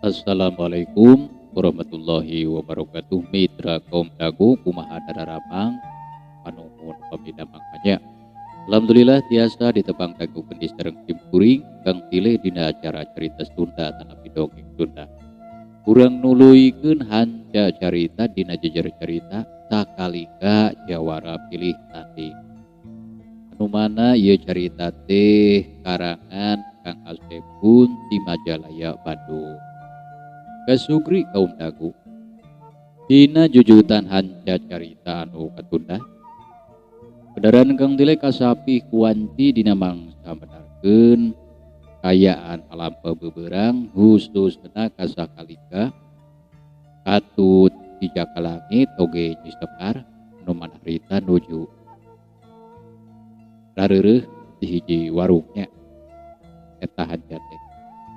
Assalamualaikum warahmatullahi wabarakatuh. Mitra kaum dago, kumaha dararamang? Panuhun pamida mangkanya. Alhamdulillah tiasa ditepang dagokeun di sareng sim kuring Kang Tile dina acara Carita Sunda atanapi Dongeng Sunda. Urang nuluykeun hanca carita dina jejer carita Sakalingga Jawara Pilih Tanding. Anu mana ieu carita teh karangan Kang Asep Bun ti Majalaya, Bandung. Kasugri kaum dago. Dina jujutan hanca carita anu katunda. Kendaraan Kang Tile kasapih kuanci dina mangsa medarkeun kaayaan alam beberang, khususna ka Sakalingga katut Ki Jaka Langit oge Nyi Sekar anu manarita nuju rareureuh di hiji warungnya eta hanca teh.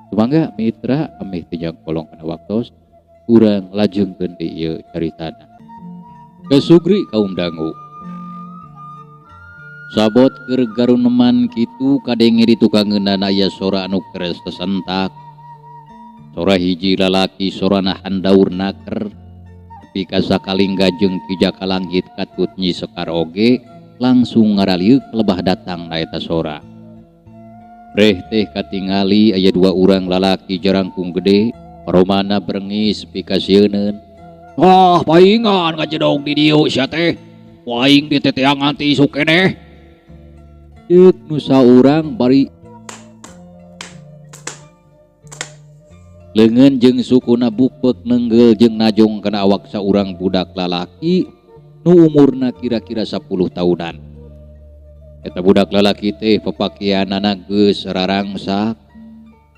Sumangga mitra, ameh teu jangkolong kana waktos, urang lajengkeun deui ieu caritana. Kasugri kaum dangu. Sabot keur garuneman kitu, kadenge di tukangeunana aya sora anu keres tesentak. Sora hiji lalaki, sorana handaur naker. Nepi ka Sakalingga jeung Ki Jaka Langhit katut Nyi Sekar oge langsung ngaraliuk lebah datang na eta sora. Breh teh katingali aya dua urang lalaki jarangkung gede, paromana brengis pikasieuneun. Ah, paingan ngajedog di dieu sia teh. Ku aing diteteangan ti isuk keneh. Ceuk nu saurang bari leungeun jeung sukuna bukbek nenggel jeung najong kana awak saurang budak lalaki nu umurna kira-kira 10 tahunan. Eta budak lalaki teh papakeanana geus rarangsak,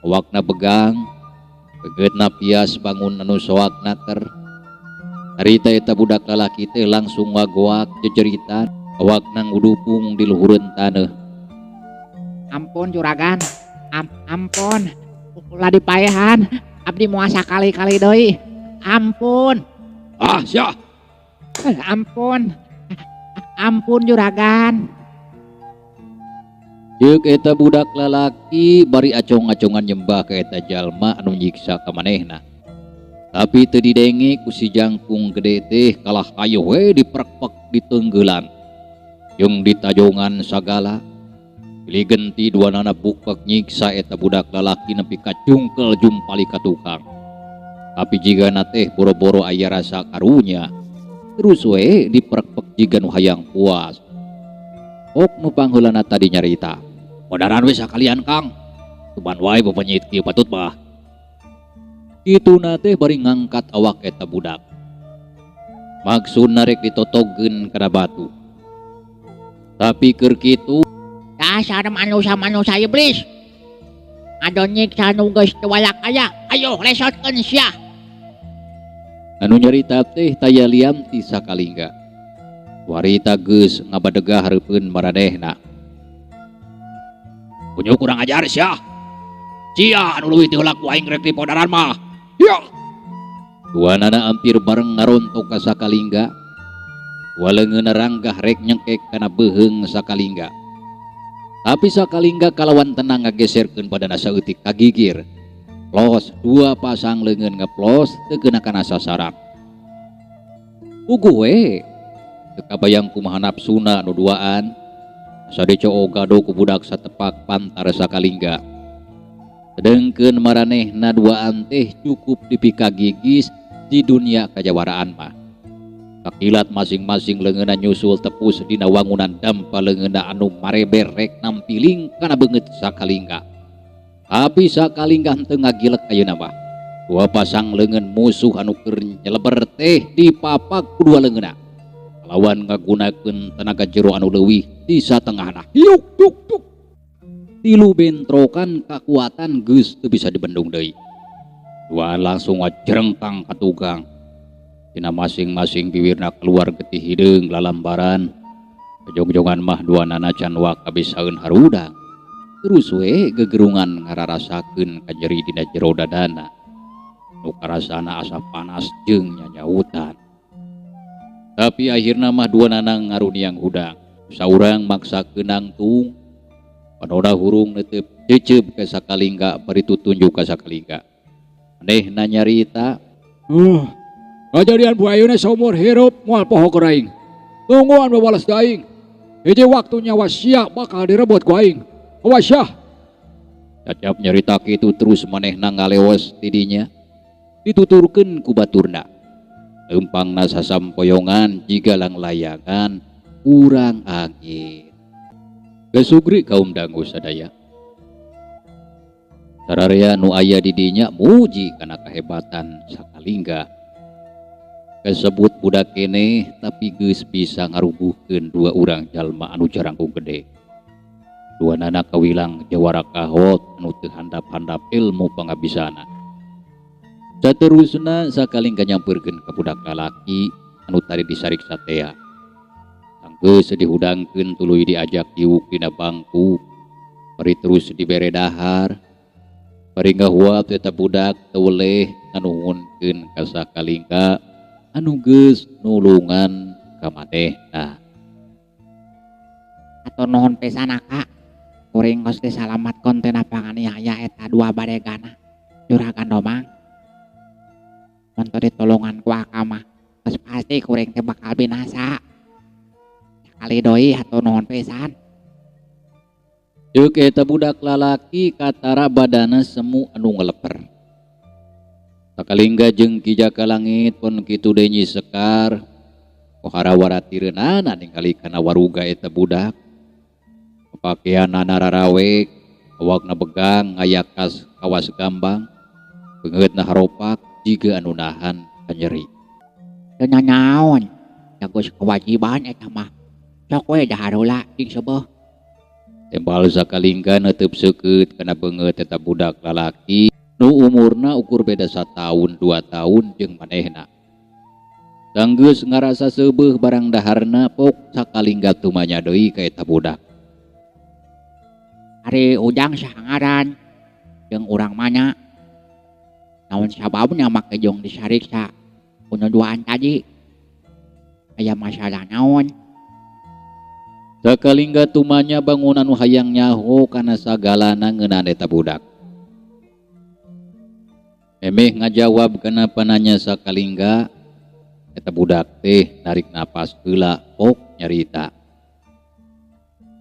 awakna begang, beungeutna pias bangun anu soak naker. Harita eta budak lalaki teh langsung wagoak jejeritan, awakna ngudupung di luhureun taneuh. Ampun juragan, ampun, ulah dipaehan, abdi moal sakali-kali deui. Ampun. Ah, sia. Ampun. Ampun juragan. Ceuk eta budak lalaki bari acong-acongan nyembah ka eta jalma anu nyiksa ka manehna. Tapi teu didenge ku si jangkung gede teh, kalah hayoh we diprekpek diteunggelan. Jeung ditajongan sagala. Pilih genti duanana bukpek nyiksa eta budak lalaki nepi ka cungkel jumpali ka tukang. Tapi jigana teh boro-boro aya rasa karunya. Terus we diprekpek jiga nu hayang puas. Ok nu pangheulana tadi nyarita. Modaran we sakalian Kang. Tuban wae bebenyit kieu patut mah. Kituna teh bari ngangkat awak eta budak. Maksud narek ditotogeun kana batu. Tapi keur kitu dasar manusia-manusia iblis. Ado nyiksa nu geus teu walak aya, ayo lesotkeun sia. Anu nyarita teh taya lian ti Sakalingga. Warita geus ngabadegah hareupeun maranehna. Kunyu kurang ajar sia. Sia anu leuwih ti heula ku aing rek dipodaran mah. Ya. Duanana ampir bareng ngarontok ka Sakalingga. Dua leungeunna ranggah rek nyengkek kana beuheung Sakalingga. Tapi Sakalingga kalawan tenang ngageserkeun badana saeutik ka gigir. Plos dua pasang leungeun ngeplos teu keuna kana sasaran. Puguh we teu kabayang kumaha nafsuna nu duaan. Asa dicoog gado ku budak satepak pantar Sakalingga. Sedengkeun maranehna duaan teh cukup dipikagigis di dunia kajawaraan mah. Kakilat masing-masing leungeunna nyusul tepus dina wangunan dampa leungeunna anu mareber rek nampiling kana beungeut Sakalingga. Tapi Sakalingga henteu ngagilek ayeuna mah. Dua pasang leungeun musuh anu keur nyeleber teh dipapak ku dua leungeunna. Lawan ngagunakeun tenaga jero anu leuwih di satengahna. Hiuk tuk tuk. Tilu bentrokan kakuatan geus teu bisa dibendung deui. Duaan langsung ngajerengkang ka tukang. Dina masing-masing biwirna keluar getih hideung lalambaran. Kejongjongan mah duanana can waka bisaeun harudang. Terus we gegerungan ngararasakeun kajeri dina jero dadana. Nu karasana asa panas jeung nyanyautan. Tapi akhirna mah duanana ngaruniang hudang. Saurang maksakeun nangtung. Panoda hurung neuteup cecep ka Sakalingga bari tutunjuk ka Sakalingga. Manehna nyarita. Kajadian poe ayeuna saumur hirup moal poho keur aing. Tungguan babalas ka aing. Hiji waktu nyawa sia bakal direbut ku aing. Awas yah. Cacap nyarita kitu terus manehna ngaleos ti dinya. Dituturkeun ku baturna. Leumpangna sasampoyongan jiga langlayangan kurang angin. Gesugri kaum dangu sadaya. Sararea nu aya di dinya muji kana kahebatan Sakalingga. Kasebut budak keneh tapi geus bisa ngarubuhkeun dua urang jalma anu jarangkung gede. Duanana kawilang jawara kahot anu teu handap-handap ilmu pangabisana. Saterusna Sakalingga nyampeurkeun ka budak lalaki anu tadi disariksa tea. Sanggeus dihudangkeun tuluy diajak diuk dina bangku, bari terus dibere dahar. Bari ngahuap eta budak teu weleh nganuhunkeun ka Sakalingga anu geus nulungan ka manehna. Hatur nuhun pisan Aka. Kuring geus disalamatkeun tina panganiaya eta dua badegana Juragan Domang. Mun teu ditulungan ku Aka mah geus pasti kuring teh bakal binasa. Sakali deui hatur nuhun pisan. Ceuk eta budak lalaki katara badana semu anu ngeleper. Sakalingga jeung Ki Jaka Langit pun kitu deui Nyi Sekar pohara waratireunana ningali kana waruga eta budak. Papakeanana rarawek, awakna begang ngayakas kawas gambang, beungeutna haropak jiga anu nahan kanyeri. Teu nanaon, da geus kewajiban eta mah. Sok we dahar heula jeung seubeuh. Tembal Sakalingga neuteub seukeut kana beungeut eta budak lalaki nu umurna ukur beda sataun 2 taun jeung manehna. Sanggeus ngarasa seubeuh barang daharna pok Sakalingga tumanya deui ka eta budak. Ari ujang saha ngaran jeung urang mana? Naon sababna make jeung disariksa ku nu duaan tadi? Aya masalah naon? Sakalingga tumanya bangunan nu hayang nyaho kana sagalana ngeunaan eta budak. Memeh ngajawab kana pananya Sakalingga, eta budak teh narik napas heula pok nyarita.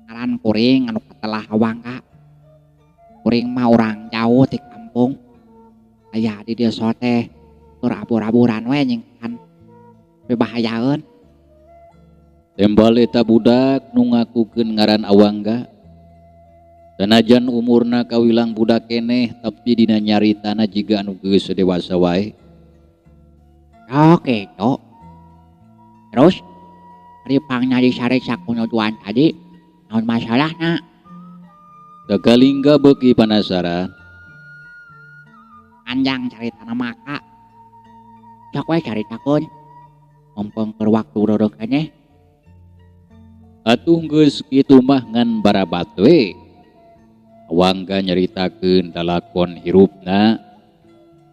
Ngaran kuring anu katelah Wangga. Kuring mah urang jauh ti kampung. Aya di desa teh keur abur-aburan we nyingkan bebahayaeun. Tembal eta budak nu ngakukeun ngaran Awangga. Sanajan umurna kawilang budak keneh tapi dina nyaritana jiga anu geus dewasa wae. Oke, Cok. Terus ari pangna disariksa ku nu duaan tadi, naon masalahna? Sakalingga beuki panasaran. Panjang caritana maka. Sok we caritakeun. Mumpung keur waktu reureuk keneh. Atuh geus kitu mah ngan barabat we. Awangga nyaritakeun lalakon hirupna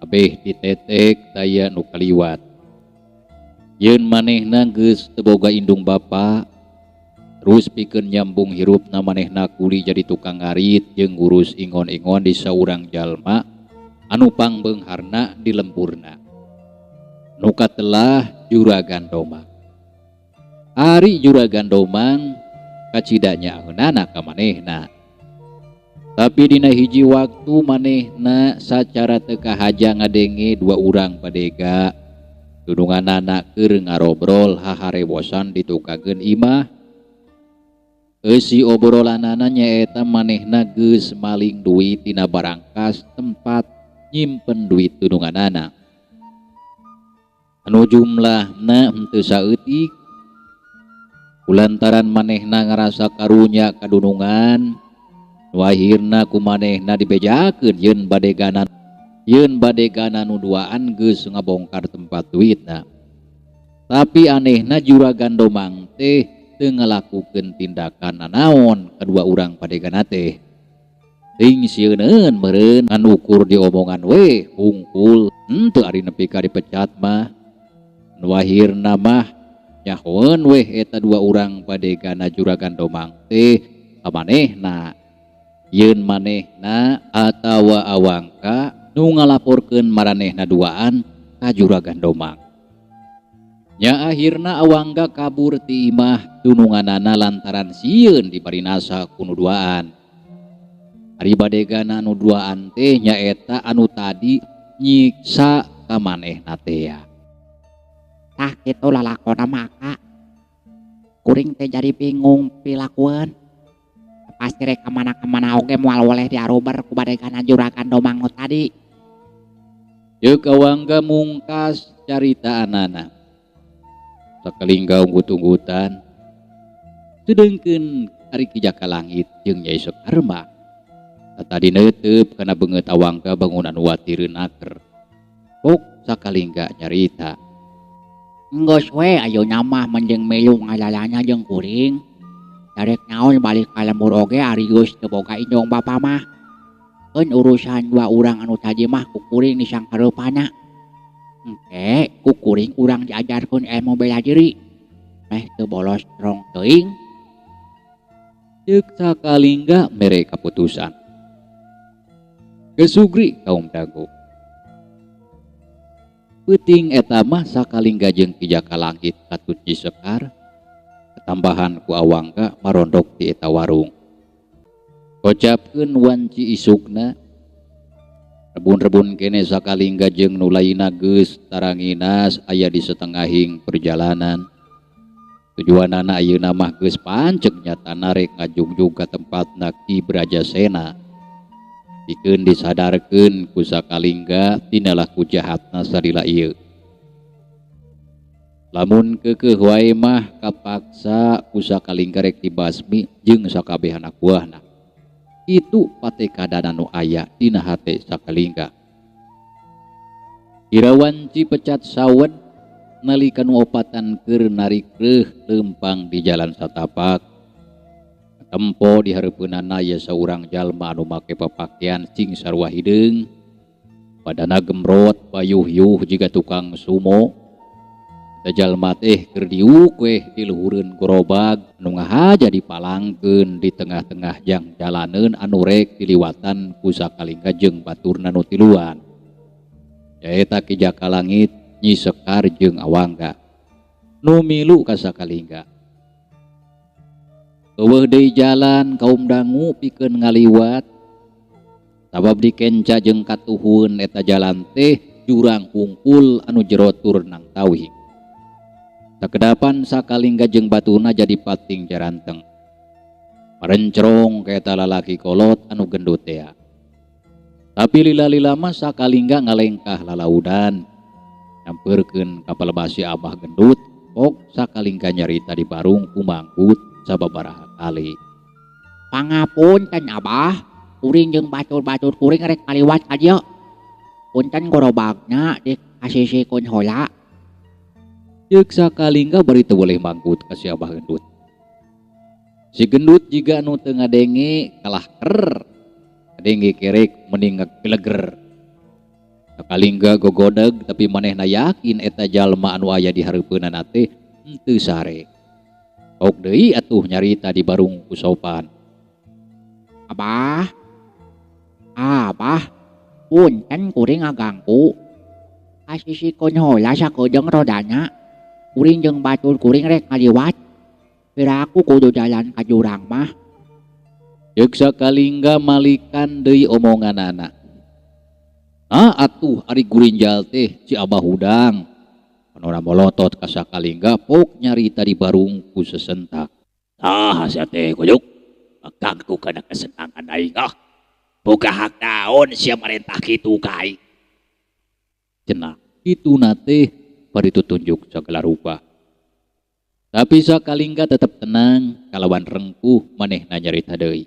kabeh ditetek taya nu kaliwat. Yeun manehna geus teu boga indung bapa, terus pikeun nyambung hirupna manehna kuli jadi tukang ngarit jeung ngurus ingon-ingon di saurang jalma anu pangbeungharna di lempurna. Nu katelah Juragan Domang. Ari Juragan Domang kacida nyaaheunana ka manehna. Tapi dina hiji waktu manehna sacara teu kahaja ngadenge dua urang badega dununganana keur ngarobrol haharewosan ditukakeun imah. Eusi obrolanana nyaeta manehna geus maling duit tina barangkas tempat nyimpen duit dununganana. Anu jumlahna henteu saeutik. Kulantaran manehna ngarasa karunya kadunungan, nu akhirna ku manehna dibejakeun yeun badegana nu duaan geus ngabongkar tempat duitna. Tapi anehna Juragan Domang teh teu ngalakukeun tindakan nanaon kadua urang badegana teh. Ting sieuneun meureun ngan ukur diomongan we hungkul henteu ari nepi ka dipecat mah. Nu akhirna mah nyahoeun weh eta dua urang badegana Juragan Domang teh ka manehna. Yeun manehna atawa Awangka Nu ngalaporkeun maranehna duaan ka Juragan Domang. Nya akhirna Awangga kabur ti imah dununganana lantaran sieun dibarinasa ku nu duaan. Ari badegana nu duaan teh nyaeta anu tadi nyiksa ka manehna teh. Tah kitu lalakonna maka kuring teh jadi bingung pilakueun. Pasti rek ka mana-kamana oge moal woleh diaruber ku badegana Juragan Domang nu tadi. Ceuk Awangga mungkas caritaanana. Sakalingga unggut-unggutan. Sedengkeun ari Ki Jaka Langit jeung Nyai Sekar mah tadi neuteup kana beungeut Awangga bangunan watireun aker. Pok sakalingga nyarita. Enggeus we ayeuna mah mending milu ngalalanya jeung kuring. Darek naon balik ka lembur oge ari geus teu boga indung bapa mah. Keun urusan dua urang anu tadi mah ku kuring disangkareupana. Engke ku kuring urang diajarkeun ilmu bela diri. Meh teu bolos rong teuing. Ceuk sakalingga mere kaputusan. Gesugri kaum dago. Peuting eta mah sakalingga jeung Ki Jaka Langit katut Nyi Sekar. Katambahan ku Awangga marondok ti eta warung. Kocapkeun wanci isukna. Rebun-rebun kene sakalingga jeung nu lainna geus taranginas aya di setengahing perjalanan. Tujuanana ayeuna mah geus panceg nyatana rek ngajugjug ka tempatna Ki Brajasena. Pikeun disadarkeun ku sakalingga tina laku jahatna salila ieu. Lamun keukeuh wae mah kapaksa ku sakalingga rek dibasmi jeung sakabeh anak buahna. Itu patekadana nu aya dina hate sakalingga. Kira wanci pecat sawed nalika nu opatan keur narik reuh leumpang di jalan satapak. Tempo di hareupeunana aya saurang jalma anu make papakean sing sarua hideung. Badana gemrot bayuh-yuh jiga tukang sumo. Eta jalma teh keur diuk weh di luhureun gerobag anu ngahaja dipalangkeun di tengah-tengah jang jalaneun anu rek diliwatan ku sakalingga jeung baturna nu tiluan. Nyaeta Ki Jaka Langit, Nyi Sekar jeung Awangga nu milu ka sakalingga. Eueuh deui jalan kaum dangu pikeun ngaliwat. Sabab dikenca jeung katuhun eta jalan teh jurang hungkul anu jero tur nang tawing. Sakedapan sakalingga jeung batuna jadi pating jaranteng. Marencrong ka eta lalaki kolot anu gendut tea. Tapi lila-lila mah sakalingga ngalengkah lalaudan. Nyampeurkeun ka palebah si abah gendut, pok sakalingga nyarita di barung ku manggut sababaraha kali. Pangapunten abah, kuring jeung batur-batur kuring rek ngaliwat ka dieu. Punten gorobagna dikasisikeun heula. Ceuk sakalingga bari teu boleh manggut ka si abah gendut. Si gendut jiga anu teu ngadenge kalah ker. Ngadenge kerek mending ngageleger. Sakalingga gogodeg tapi manehna yakin eta jalma anu aya di hareupeunana teh henteu sare. Sok deui atuh nyarita di barung ku sopan. Abah, abah, punten kuring ngaganggu. Kasisikeun heula sakedeung rodana. Kuring jeung batur kuring rek ngaliwat. Piraku kudu jalan ka jurang mah. Ceuk sakalingga malikan deui omonganana. Ah atuh ari gurinjal teh si abah hudang. Panora molotot ka sakalingga pok nyarita di barung ku sesentak. Ah sia teh goyuk. Ganggu kana kesenangan aing ah. Boga hak naon sia marentah kitu ka aing. Cenah kituna teh bari tutunjuk sagala rupa. Tapi sakalingga tetep tenang kalawan rengkuh manehna nyarita deui.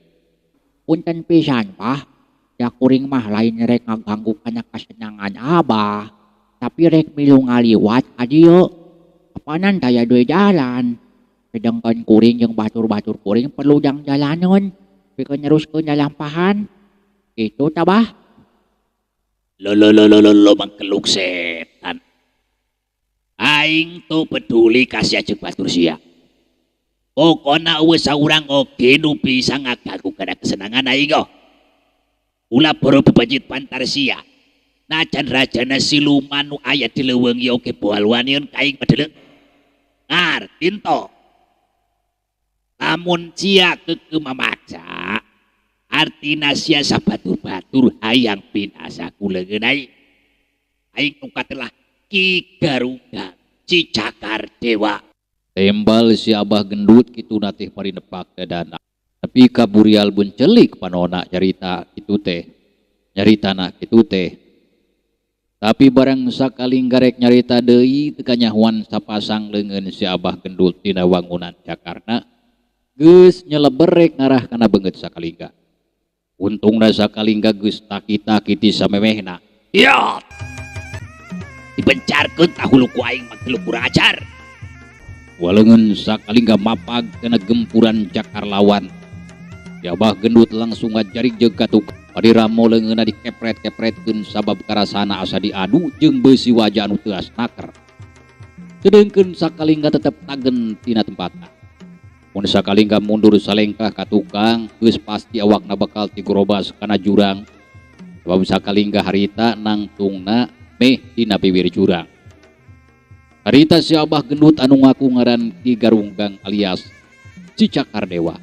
Punten pisan pah, da kuring mah lain rek ngaganggu kana kasenangan abah, tapi rek milu ngaliwat ka dieu. Apanan daya deui jalan. Sedengkeun kuring jeung batur-batur kuring perlu jang jalaneun pikeun neruskeun lalampahan. Kitu tah bah. Lo lo lo lo lo lo mangkeluk setan. Aing teu peduli ka sia jeung batur sia. Pokona eueuh saurang oge nu bisa ngaganggu kana kesenangan aing oh. Ulah boro bebejit pantar sia. Najan rajana siluman nu aya di leuweung ieu oge boal waniun ka aing badeuleu. Ngartinto. Lamun sia keukeuh mamaksa, artina sia sabatur-batur hayang binasa ku leungeun aing. Aing nu katelah Ki Garunggang Si Cakar Dewa. Tembal si Abah Gendut kituna teh bari nepak dadana. Tapi kaburial buncelik panona nyarita kitu teh. Nyaritana kitu teh. Tapi barang sakali garek nyarita deui teu kanyahoan sapasang leungeun si Abah Gendut dina wangunan cakarna geus nyeleberek ngarah kana beungeut sakalingga. Untungna sakalingga geus taki-taki ti samemehna. Ya. Dibencarkeun tah hulu ku aing mah geuleuh kurang ajar. Waleungeun sakalingga mapag kana gempuran cakar lawan. Si Abah Gendut langsung ngajarik jeung katuk. Bari ramo leungeunna dikepret-kepretkeun sabab karasana asa diadu jeung beusi waja anu teuas naker. Sedengkeun sakalingga tetep tagen tina tempatna. Mun sakalingga mundur salengkah ka tukang, geus pasti awakna bakal tigorobas kana jurang. Sabab sakalingga harita nangtungna meh dina bibir jurang. Harita si Abah Gendut anu ngaku ngaran Ki Garunggang alias Si Cakar Dewa.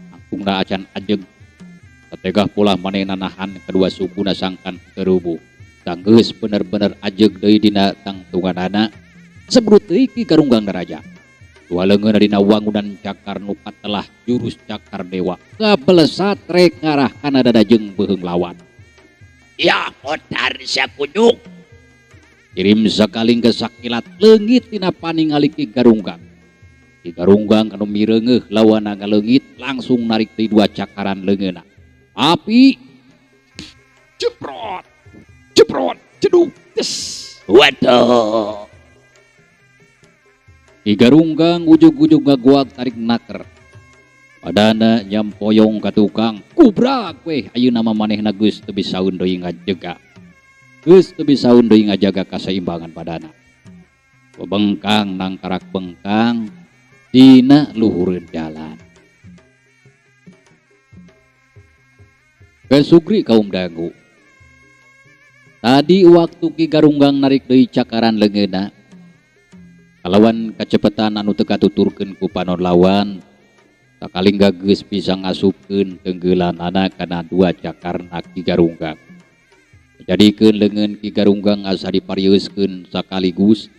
Nangtungna acan ajeg. Kategah pola manehna nahan kedua sukuna sangkan terubu. Tanggeus bener-bener ajeg deui dina tangtunganana. Sebrut deui Ki Garunggang daraja. Dua leungeun dina wangunan cakar nu katelah jurus Cakar Dewa. Kabelesat rek ngarah kana dada jeung beuheung lawan. Ya modar sia kunyuk. Kirim sakalingga sakilat leungit tina paningali Ki Garunggang. Ki Garunggang anu mireungeuh lawanna ngaleungit langsung narik deui dua cakaran leungeunna. Api jeprot jeprot jeduk des. Waduh. Ki Garunggang ujug-ujug ngaguak tarik naker. Padana nyampoyong ka tukang kubrak weh ayeuna mah manehna geus teu bisaeun deui ngajega. Geus teu bisaeun deui ngajaga kasaimbangan badana. Bebengkang nangkarak bengkang dina luhureun jalan. Kesugri kaum dangu. Tadi waktu Ki Garunggang narik deui cakaran leungeunna kalawan kacepetan anu teu katuturkeun ku panon lawan, sakalingga geus bisa ngasupkeun tenggelanana kana dua cakarna Ki Garunggang. Jadikeun leungeun Ki Garunggang asa diparieuskeun sakaligus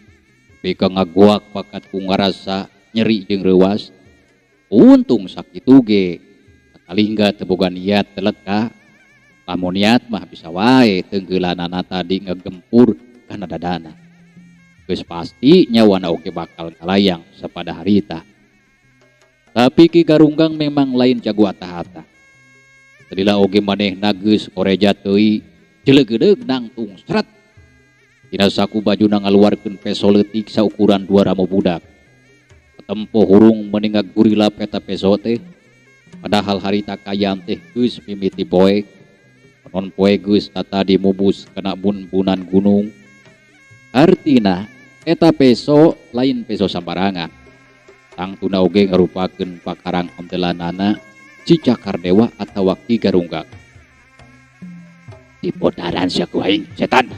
pika ngagoak bakat ku ngarasa nyeri jeung reuas. Untung sakitu ge sakalingga teu boga niat teleka. Lamun niat mah bisa wae tenggelanana tadi ngegempur kana dadana. Geus pasti nyawana oge bakal ngalayang sapada harita. Tapi Ki Garunggang memang lain jago atah-atah. Tadila oge manehna geus koreja teuing jelegedeug nangtung seret. Dina saku bajuna ngaluarkeun peso leutik saukuran dua ramo budak. Tempo hurung meni ngagurila peta peso teh. Padahal harita kayam teh geus mimiti poek. Panon poe geus tata dimubus kana bun-bunan gunung. Artina eta peso lain peso sambarangan. Tangtuna oge ngarupakeun pakarang ontelanana Si Cakar Dewa atawa Ki Garunggang. Dipodaran sia ku aing setan.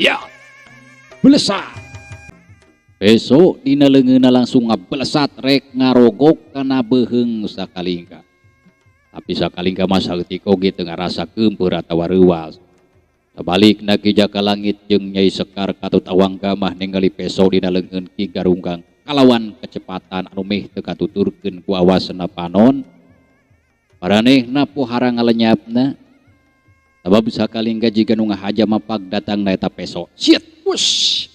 Ya. Belesat. Peso dina leungeunna langsung ngabelesat rek ngarogok kana beuheung sakalingga. Tapi sakalingga mah saeutik oge teu ngarasa keumpeur atawa reuas. Sabalikna Ki Jaka Langit jeung Nyai Sekar katut awangga mah ningali peso dina leungeun Ki Garunggang kalawan kecepatan anu meh teu katuturkeun ku awasna panon. Paranehna pohara ngalenyapna. Sabab sakalingga jiga nu ngahaja mapag datangna eta peso. Siet, wush.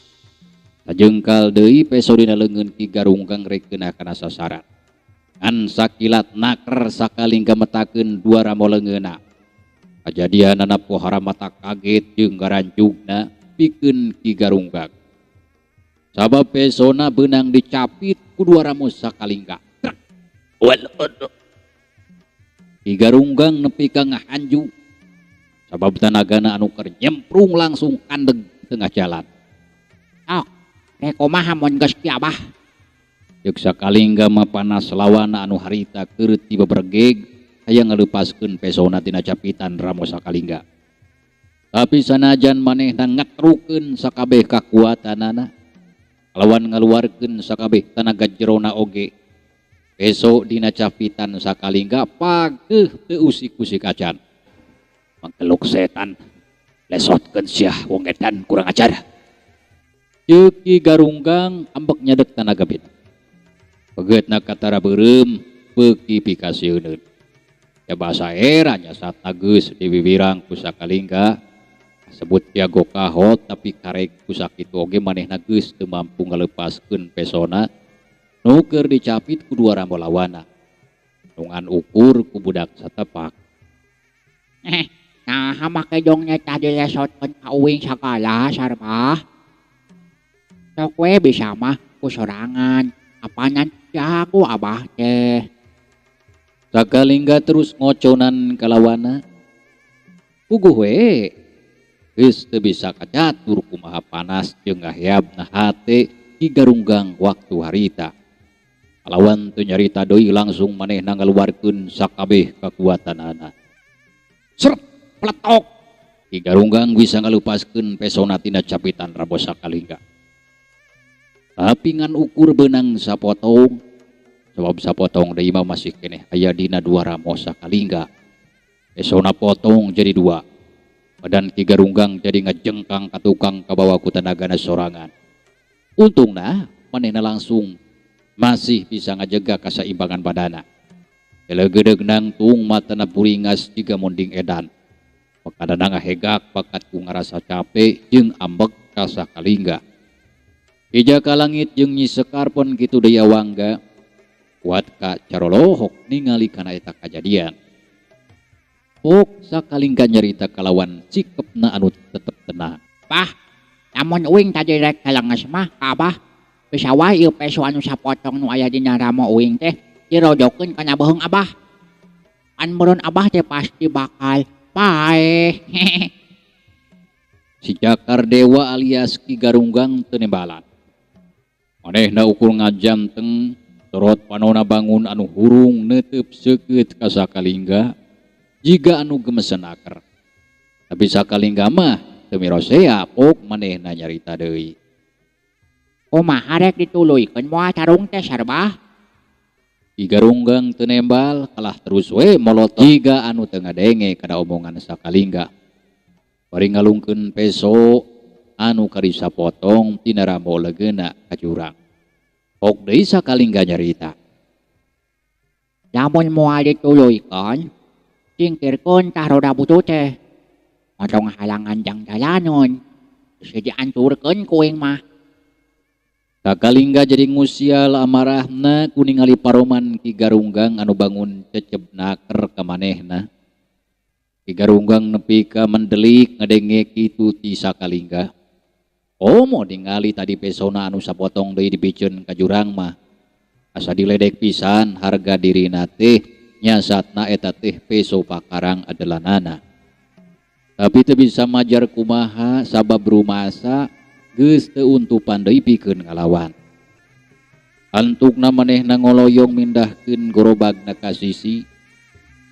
Sajengkal deui peso dina leungeun Ki Garunggang rek keuna kana sasaran. Ngan sakilat naker sakalingga metakeun dua ramo leungeunna. Kajadianana pohara mata kaget jeung garanjugna pikeun Ki Garunggang. Sabab pesona beunang dicapit ku dua ramo sakalingga. Trek. Waduh. Ki Garunggang nepi ka ngahanju. Sabab tanagana anu keur nyemprung langsung kandeg tengah jalan. Ok, rek kumaha mun geus ki Abah? Ceuk sakalingga mah panas lawana anu harita keur ti bebergeg hayang ngaleupaskeun pesona tina capitan ramo sakalingga. Tapi sanajan manehna ngetrukeun sakabeh kakuatanana lawan ngaluarkeun sakabeh tanaga jerona oge, peso dina capitan Sakalingga pageuh teu usik-usik acan. Mangkeluk setan, lesotkeun sia wong edan kurang ajar. Ceuk Ki Garunggang ambek nyadek tanaga bina. Pegetna katara beureum beuki pikasieuneun. Ya bahasa era nya saat geus diwiwirang ku Sakalingga sebut jago kahot, tapi karek ku sakitu oge manehna geus teu mampu ngalepaskeun pesona nu keur dicapit ku dua rambo lawana. Nu ngan ukur ku budak satepak. Nah, make jongnya tadi lesotkeun ka uing sagala Sarbah. Sok we bisa mah ku sorangan, apanan jago abah teh. Sakalingga terus ngoconan kalawana. Puguh we geus teu bisa kacatur kumaha panas jeung ngaheabna hate Ki Garunggang waktu harita. Kalawan teu nyarita deui langsung manehna ngaluarkeun sakabeh kakuatanana. Seret peletok. Ki Garunggang bisa ngalupaskeun pesona tina capitan Rabo Sakalingga. Tapi ngan ukur beunang sapotong, sebab sapotong deui mah masih keneh aya dina dua Ramo Sakalingga. Pesona potong jadi dua. Badan Ki Garunggang jadi ngejengkang ka tukang kabawa ku tenagana sorangan. Untungna manehna langsung masih bisa ngajaga kasaimbangan badana. Elegedeg nangtung matana buringas jiga monding edan. Pakadana ngahegak bakat ku ngarasa capek jeung ambek ka Sakalingga. Ija ka langit jeung Nyi Sekar pon kitu deui awangga. Kuat ka carolohok ningali kana eta kajadian. Pok Sakalingga nyarita kalawan sikepna anu tetep tenang. Bah, lamun uing tadi rek kalenges mah ka abah, bisa wae ieu peso anu sapotong nu aya dina ramo uing teh dirojokeun kana beuheung abah. Pan meureun abah teh pasti bakal paeh. Si Jakar Dewa alias Ki Garunggang teu nembalan. Manehna ukur ngajanteng sorot panona bangun anu hurung neuteup seukeut ka Sakalingga jiga anu gemesen aker. Tapi Sakalingga mah teu mirosea pok manehna nyarita deui. Kumaha rek dituluykeun moal tarung teh Sarbah? Ki Garunggang teu nembal kalah terus we molotot jiga anu teu ngadenge kana omongan Sakalingga. Bari ngalungkeun peso anu karisa potong tina ramo legeuna ka jurang. Pok deui Sakalingga nyarita. Lamun moal dituluykeun, singkirkeun tah roda butut teh. Otong halangan jang jalanon. Geus dianturkeun ku uing mah. Sakalingga jadi ngusial amarahna ku ningali paroman Ki Garunggang anu bangun ceceb naker ka manehna. Ki Garunggang nepi ka mendelik ngadenge kitu ti Sakalingga. Omo ningali tadi pesona anu sapotong deui dibiceun ka jurang mah. Asa diledek pisan harga dirina teh nyasatna eta teh peso pakarang adelanana. Tapi teu bisa majar kumaha sabab rumasa geus teu untupan deui pikeun ngalawan. Antukna manehna ngoloyong mindahkeun gorobagna ka sisi.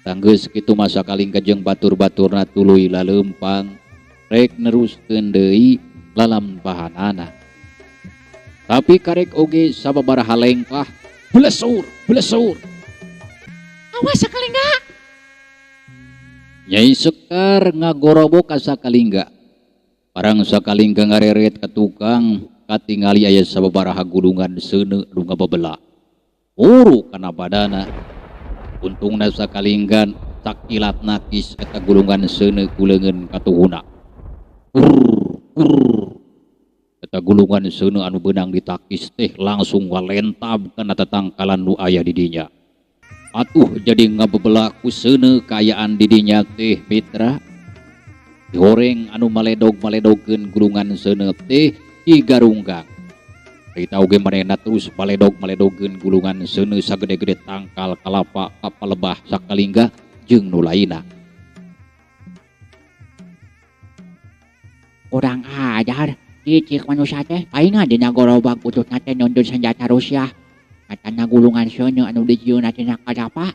Tanggeus kitu mah Sakalingga jeung batur-baturna tuluy laleumpang rek neruskeun deui lalampahanana. Tapi karek oge sababaraha lengkah blesur blesur. Awas Sakalingga. Nyai Sekar ngagorobok ka Sakalingga. Barang Sakalingga ngareret ka tukang katingali aya sababaraha gulungan seuneu nu ngababela. Muru kana badana. Untungna Sakalingga sakilat nakis eta gulungan seuneu ku leungeun katuhuna. Hurr, hurr. Eta gulungan seuneu anu beunang ditakis teh langsung walentab kana tatangkalan nu aya di dinya. Atuh jadi ngabebela ku seuneu kaayaan di dinya teh mitra. Dihoreng anu maledog-maledogkeun gulungan seuneu teh Ki Garunggang. Harita oge manehna terus maledog-maledogkeun gulungan seuneu sagede-gede tangkal kalapa kapalebah Sakalingga jeung nu lainna. Kurang ajar, cicik manusia teh palingan dina gorobag bututna teh nundun senjata Rusia. Katana gulungan seuneu anu dijieunna tina kalapa.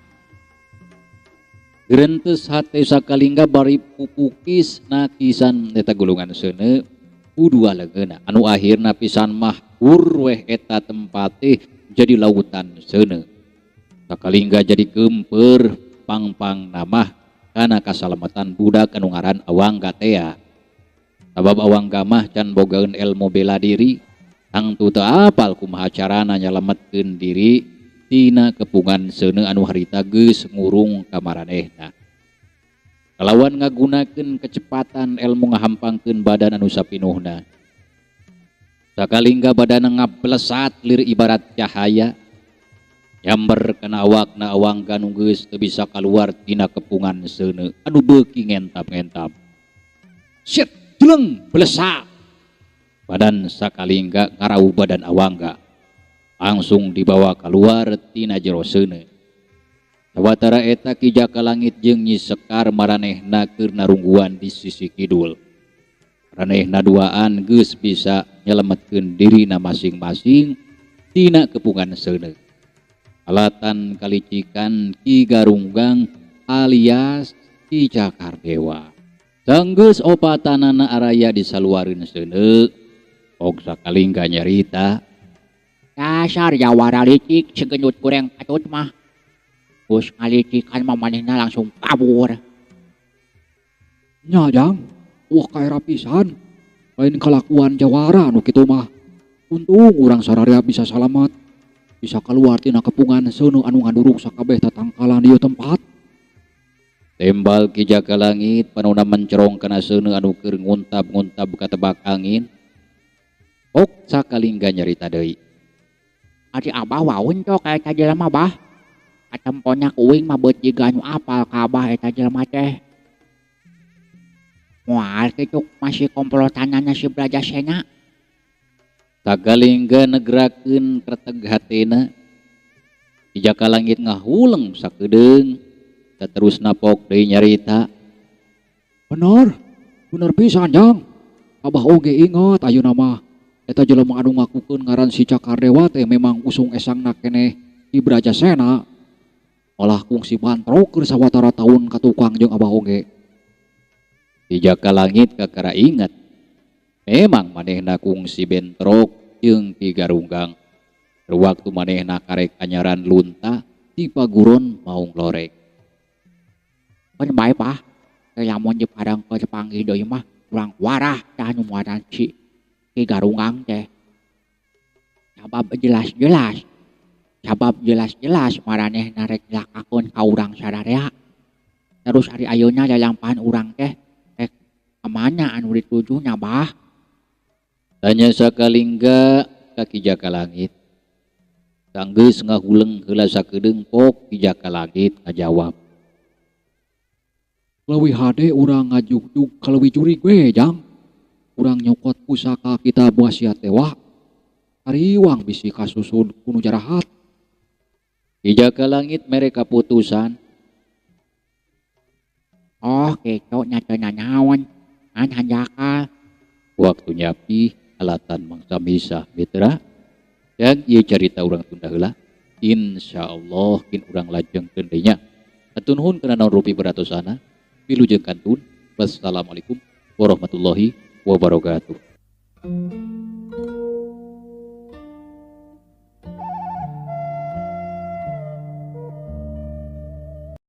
Gerentes hate Sakalingga bari pupukis nakisan eta gulungan seuneu ku dua leungeunna anu akhirna pisan mah weh eta tempate jadi lautan seuneu. Sakalingga jadi gemper pang-pang namah kana kasalamatan budak anu ngaran Awangga tea. Sabab Awangga mah can bogaeun ilmu bela diri, tangtu teu apal kumaha carana nyalametkeun diri tina kepungan seuneu anu harita geus ngurung ka maranehna. Kalawan ngagunakeun kecepatan ilmu ngahampangkeun badan anu sapinuhna. Sakalingga badana ngablesat lir ibarat cahaya nyamber kana awakna Awangga nu geus teu bisa kaluar tina kepungan seuneu anu beuki ngentap-ngentap. Shit, jeleng blesak. Badan Sakalingga ngarau badan Awangga. Langsung dibawa keluar tina jero seuneu. Sawatara eta Ki Jaka Langit jeung Nyi Sekar maranehna keur narungguan di sisi kidul. Maranehna duaan geus bisa nyelametkeun dirina masing-masing tina kepungan seuneu. Alatan kalicikan Ki Garunggang alias Ki Cakardewa. Sanggeus opatanana araya di saluareun seuneu, og Sakalingga nyarita. Dasar jawara licik segenut goreng patut mah. Geus ngalicikan mah manehna langsung kabur. Nya Jang, wah kaera pisan. Lain kalakuan jawara nu kitu mah. Untung urang sararea bisa salamet. Bisa keluar tina kepungan seuneu anu ngaduruk sakabeh tatangkalan di ieu tempat. Tembal Ki Jaka Langit panona mencerong kana seuneu anu keur nguntab-nguntab katebak angin. Ok Sakalingga nyarita deui. Ari abah waun cok eta jelema bah. Katemponya kuing mah beut jiga anu apal ka abah eta jelema teh. Moal kitu masih komplotanana si Brajasena. Sakalingga negrakeun kreteg hatena. Ki Jaka Langit ngahuleng sakedeung. Saterusna pok deui nyarita. Bener, bener pisan Jang. Abah oge inget ayeuna mah. Eta jelema anu ngakukeun ngaran si Cakardewa teh memang usung esangna keneh Ki Brajasena. Malah kungsi bantrok keur sawatara taun ka tukang jeung abah oge. Ki Jaka Langit kakara inget. Memang manehna kungsi bentrok jeung Ki Garunggang. Waktu manehna karek anyaran lunta di paguron maung lorek. Kan bae pah. Lamun di padang keur panggih deui mah urang warah tah nu muaran si Ki Garunggang teh. Sabab jelas-jelas maranehna rek nyelakakeun ka urang sararea. Terus ari ayeuna lalampahan urang teh rek ka mana anu ditujunya bah? Tanya Sakalingga ka Ki Jaka Langit. Sanggeus ngahuleng heula sakedeung pok Ki Jaka Langit ngajawab. Leuwih hade urang ngajugjug ka leuwih jurig we Jang. Urang nyokot pusaka kitab wasiat dewa. Kariwang bisi kasusud ku nu jarahat. Ki Jaka Langit mere kaputusan. Oh kitu nya teu nanaon. An hanjakal. Waktu nyapi alatan mangsa misah mitra. Dan ieu carita urang tunda heula. Insyaallah kin urang lajengkeun deui nya. Hatur nuhun kana naon rupi beratosana. Wilujeng kantun. Wassalamualaikum warahmatullahi wabarakatuh.